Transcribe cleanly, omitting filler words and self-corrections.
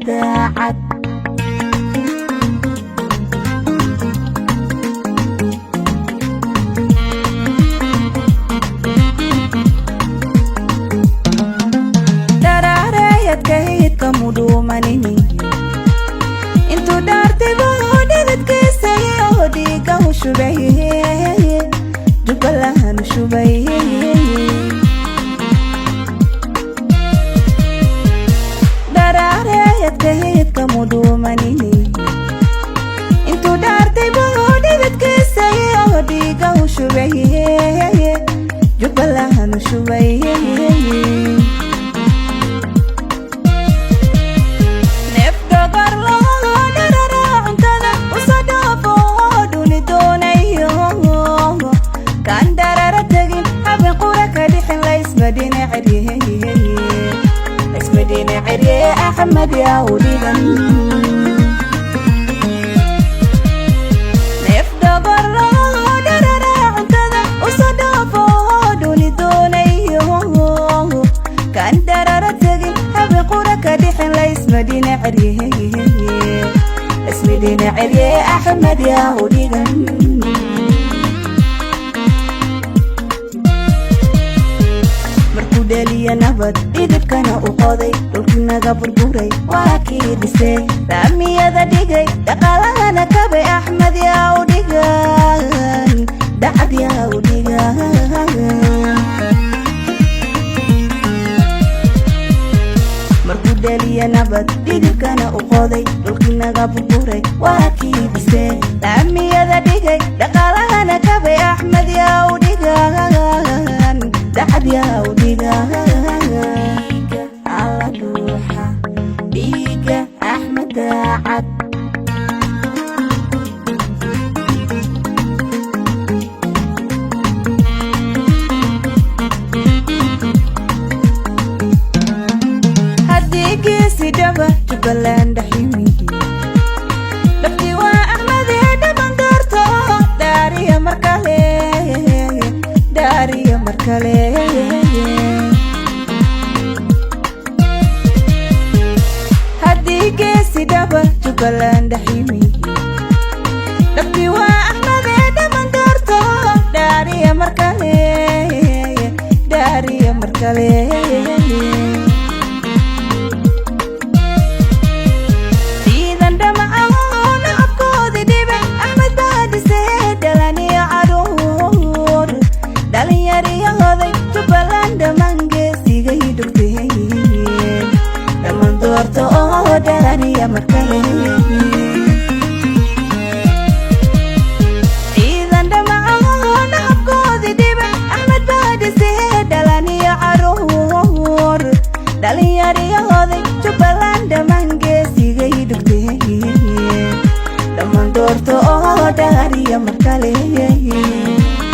Daacad. Daraarayadkahaydka mudhuumanini intuu dhaartay buu dhididkiisa iyo dhiigga u shubay, Jubbaland u shubay. Daraarayadkahaydka mudhuumanini intuu dhaartay buu dhididkiisa iyo dhiigga u shubay, Jubbaland u shubay. Neef dhogor loo dharara cuntada usoo dhaafo dhuni doonayo, kaan dharara tegin habeen qura ka dhixin, laysmadhina cerye, laysmadhina cerye, Axmed yaa u dhigan. Neef dhogor loo dharara cuntada usoo dhaafo dhuni doonayo, kaan dharara tegin habeen qura ka dhixin, laysmadhina cerye, laysmadhina cerye, Axmed yaa u dhigan. Markuu dheliya nabad dhidibkana u qoday, dhulkii naga burburay waa kii dhisay, laamiyada dhigay, dhaqaalahana kabay, Axmed yaa u dhigan, dacad yaa u dhigan. Markuu dheliya nabad dhidibkana u qoday, dhulkii naga burburay waa kii dhisay, laamiyada dhigay, dhaqaalahana kabay, Axmed yaa u dhigan, dacad yaa u dhigan. Dhiiga alla dhuuxa, dhiiga Axmed Daacad. Haddii geesi dhaba Jubbaland dhaximi, dhabti waa Axmedee dhaban doorto, dhaariya mar kale, dhaariya mar kale. Haddii geesi dhaba Jubbaland dhaximi, dhabti waa Axmedee dhaban doorto, dhaariya mar kale, dhaariya mar kale. Ciidan dhamacoo nacabkoodii dhibay Axmed baa dhisay, dhalaniyo caruur, dhalinyariyo oday, Jubbaland dhammaan geesigay dhugtay, dhammaan doorto oo dhalaniya mar kale. Ciidan dhamacoo nacabkoodii dhibay Axmed baa dhisay, dhalaniyo caruur, dhalinyariyo oday, Jubbaland dhammaan geesigay dhugtay, dhammaan doorto oo dhaariya mar kale.